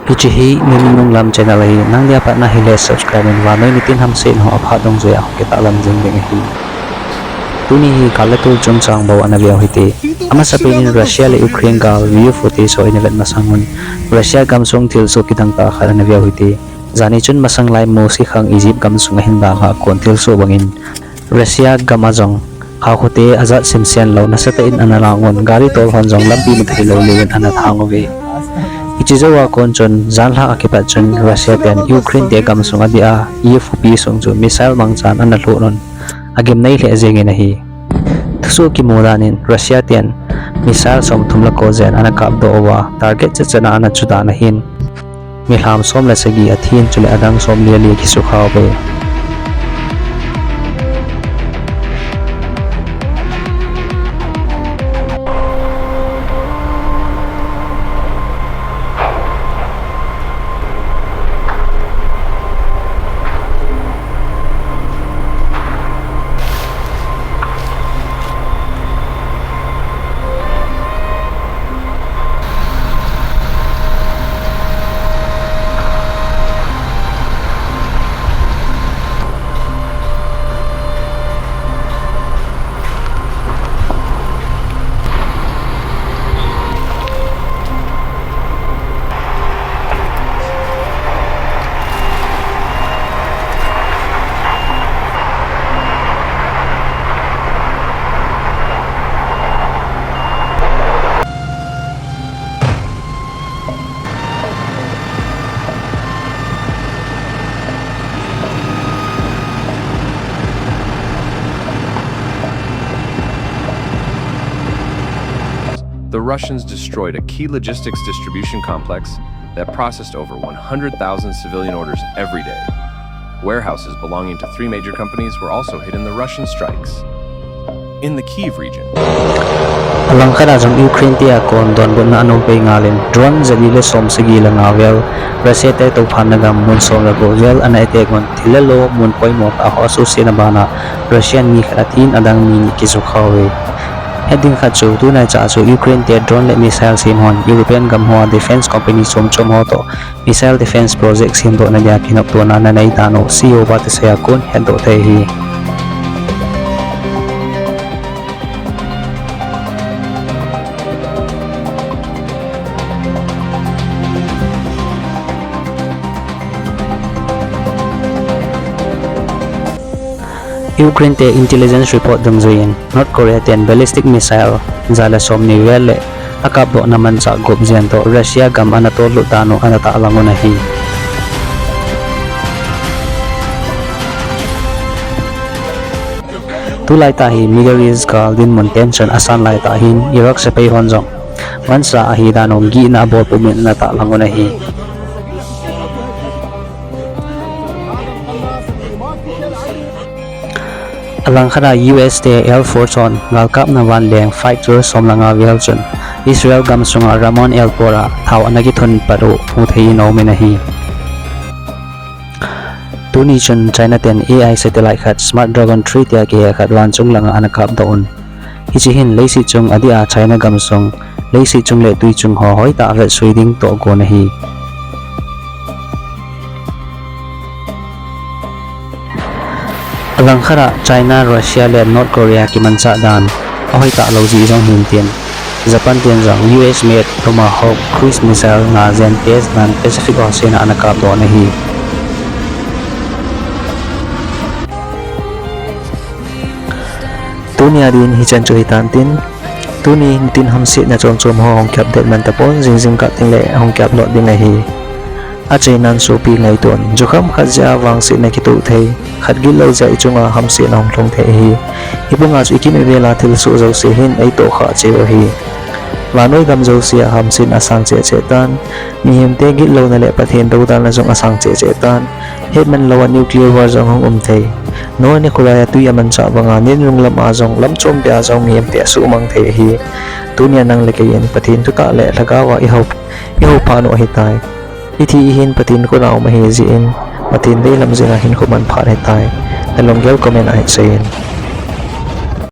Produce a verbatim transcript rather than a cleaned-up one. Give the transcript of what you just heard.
Hiche hi Mimin Lunglam channel ahi, nang dia patna hile subscribe in, vannoi nitin hamsetna ho aphat dungjuia kitahlang jing ding ahi. Tuni hi gal le tol chungchang bou ana veu hite. Amasapen in Russia le Ukraine gal view footage ho ina vet masang un, Russia gamsung thilsoh kidang tah khat ana veu hite. Jani chun masang lai Mose khang Egypt gamsung ahin dalha kon thilsoh bangin, Russia gam a jong khaokhote ajat simsen lou nasatah in ana lang un, gari tol hon jong lampi mu theilou leu in ana thang uve. Hiche jouva kon chun, janlhah a kipat chun Russia ten Ukraine te gamsung adeh a, E F P sung chu missile mangchan ana lhut un, agimnei lheh jengin ahi. Thusoh kimu dan in Russia ten missile somthum le ko jen ana kapdoh uva, target chetchet a ana chu dan ahin, mi lham som le sagi athin, chule adang somli le li akisukha uve. The Russians destroyed a key logistics distribution complex that processed over one hundred thousand civilian orders every day. Warehouses belonging to three major companies were also hit in the Russian strikes. In the Kyiv region, alangkhat a jong Ukraine te a kon donbutna ana um pei ngal in, drone jali le som sagi le nga vel Russia te touphanna gam mun som le gup vel ana attack un, thil le lo mun poimo tah ho asuhsetna bana Russian mi khat athin, adang mi ni kisukha uve. Hetding khat chu, tunaicha chu Ukraine te drone le missile sem hon European gam hoa defense company chom chom ho toh missile defense project semdohna dia kinoptona ana nei dan u C E O pa thusei a kon hetdoh thei ahi. Ukraine te intelligence report dungjuiyin, North Korea ten ballistic missile ja le somni vel le akapdohna manchah gup jen toh Russia gam ana tollut dan u ana tahlang un ahi. Tulaitah hi Middle East gal dinmun tension asan laitah hin Iraq sepai hon jong mansa ahi dan u gihna abol pumin ana tahlang un ahi. Alangkhat a U S te Air Force hon galkapna vanleng fighter som le nga vel chun Israel gamsunga Ramon Airport a thao ana kithun pat u muthei in aumin ahi. Tuni chun China ten A I satellite khat Smart Dragon three tia kihe khat vanchung langa ana kapdoh un. Hiche hin leiset chung adeh a China gamsung, leiset chung le twi chung ho hoitah a vetsui ding toh agon ahi. Alangkhat a China, Russia le North Korea kimanchah dan ahoitah lou jeh jong hintin, Japan ten jong U S made Tomahawk cruise missile nga jen test dan Pacific Ocean a ana kapdoh un ahi. Tunia din hichan chu hitan tin, tuni nitin hamsetna chom chom ho hung ki-update man tapon, jing jingkah tengle hung ki-upload ding ahi. Achainan sopi ngaiton, jukham khat jeh a vangsetna kitoh thei, khat gitlou jeh a ichunga hamsetna hung lhung thei ahi. Hibanga chu ikim ivel a thilsoh jouse hin eitohkhah cheh u ahi. Vannoi gam jouse a hamsetna asang cheh cheh tan, mihemte gitlouna le Pathen doudalna jong asang cheh cheh tan, hetman louva nuclear war jong hung um thei. Noah nikho laiya twi amanchah banga ninlung lam a jong, lamchom beh a jong mihemte asuhmang thei ahi. Tunia nang le kei in Pathen thutah le lhagaova ihou, ihou phat u ahitai. Ithi ihin Pathen khut a um ahi jeh in, Pathen deilam jenga hinkho man phat ahitai. Nalunggel comment a hin seiyin.